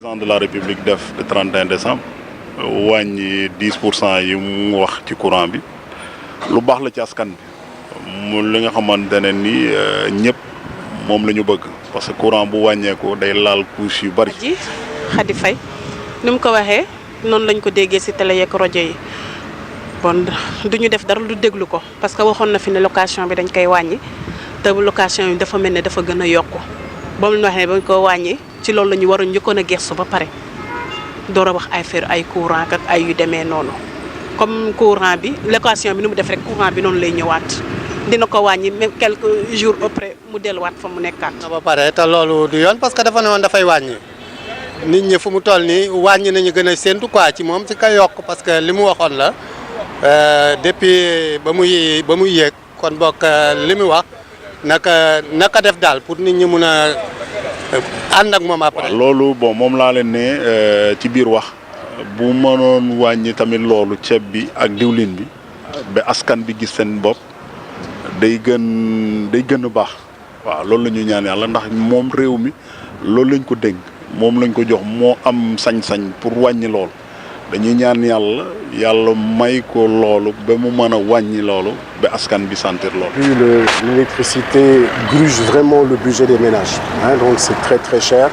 Président de la République def le 31 décembre wàññi 10% yi mu wax ci courant bi lu baax la ci askan bi mu li nga xamante ne ni ñëpp moom la ñu bëgg parce que courant bu wàññeeku day laal couche yu bari. ji Khady Faye ni mu ko waxee noonu lañ ko déggee ci télé yeeg rajo yi bon du ñu def dara lu déglu ko parce que waxoon na fi ne location bi dañ koy wàññi te location yi dafa mel ne dafa gën a yokku ba mu waxee bañ ko wàññi ci loolu la ñu war a njëkkoon a gëstu ba pare door a wax ay affaire ay courant ak ay yu demee noonu comme courant bi location bi ni mu def rek courant bi noonu lay ñëwaat dina ko wàññi même quelques jours après mu delluwaat fa mu nekkaat. ba pare te loolu du yoon parce que dafa ne woon dafay wàññi nit ñi fu mu toll nii wàññi nañu gën a séntu quoi ci moom ci ka yokk parce que li mu waxoon la depuis ba muy yéeg kon bokk li mu wax naka def daal pour nit ñi mun a ànd ak moom après. loolu bon moom laa leen ne ci biir wax bu mënoon wàññi tamit loolu ceeb bi ak diwlin bi ba askan bi gis seen bopp day gën a baax waaw loolu la ñuy ñaan yàlla ndax moom réew mi loolu lañ ko dénk moom lañ ko jox moo am sañ-sañ pour wàññi loolu dañuy ñaan yàlla may ko loolu ba mu mën a wàññi loolu ba askan bi sentir loolu. L'électricité gruge vraiment le budget des ménages, hein, donc c'est très très cher.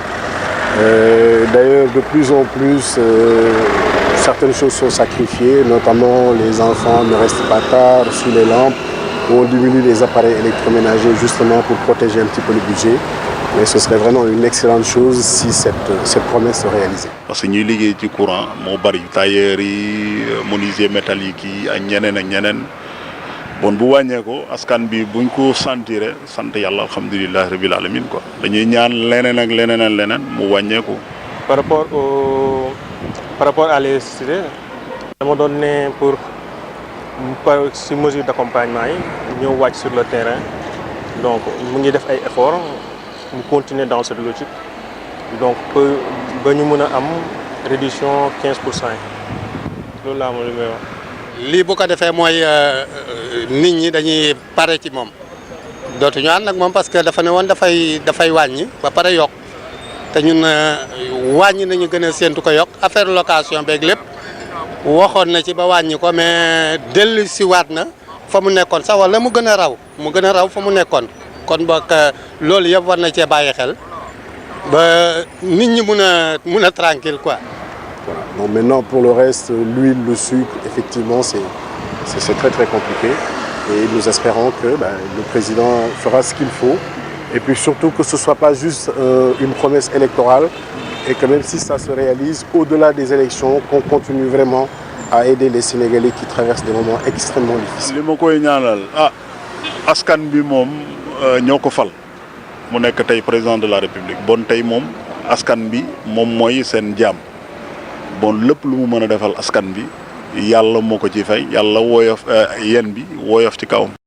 D'ailleurs de plus en plus certaines choses sont sacrifiées, notamment les enfants ne restent pas tard sous les lampes. On diminue les appareils électroménagers justement pour protéger un petit peu le budget. Mais ce serait vraiment une excellente chose si cette promesse se réalisait. Parce que ñuy liggéey ci courant moo bari tailleurs yi menuisier métallique yi ak ñeneen bon bu wàññeeku askan bi buñ ko sentiré sant yàlla alhamdulilah rabil alamin quoi dañuy ñaan leneen mu wàññeeku. Par rapport à l'électricité dama doon ne pour si mesure d'accompagnement yi ñëw wàcc sur le terrain donc mu ngi def ay efforts. mu continuer dans cette logique donc ba ñu mën a am réduction 15% loolu laa moom li may wax. lii bu ko defee mooy nit ñi dañuy pare ci moom dootuñu ànd ak moom parce que dafa ne woon dafay wàññi ba pare yokk te ñun wàññi nañu gën a séentu ko yokk affaire location beeg lépp waxoon na ci ba wàññi ko mais dellu si waat na fa mu nekkoon sax wala mu gën a raw fa mu nekkoon. kon boog loolu yëpp war na cee bàyyi xel ba nit ñi mun a tranquille quoi. Voilà. Bon, maintenant pour le reste l'huile, le sucre, effectivement c'est très très compliqué et nous espérons que le président fera ce qu'il faut et puis surtout que ce soit pas juste une promesse électorale et que même si ça se réalise au-delà des élections qu'on continue vraiment à aider les Sénégalais qui traversent des moments extrêmement difficiles. li ma koy ñaanal askan bi moom. ñoo ko fal mu nekk tey président de la république bon tey moom askan bi moom mooy seen jaam bon lépp lu mu mën a defal askan bi yàlla moo ko ci fay yàlla woyof yen bi woyof ci kawam.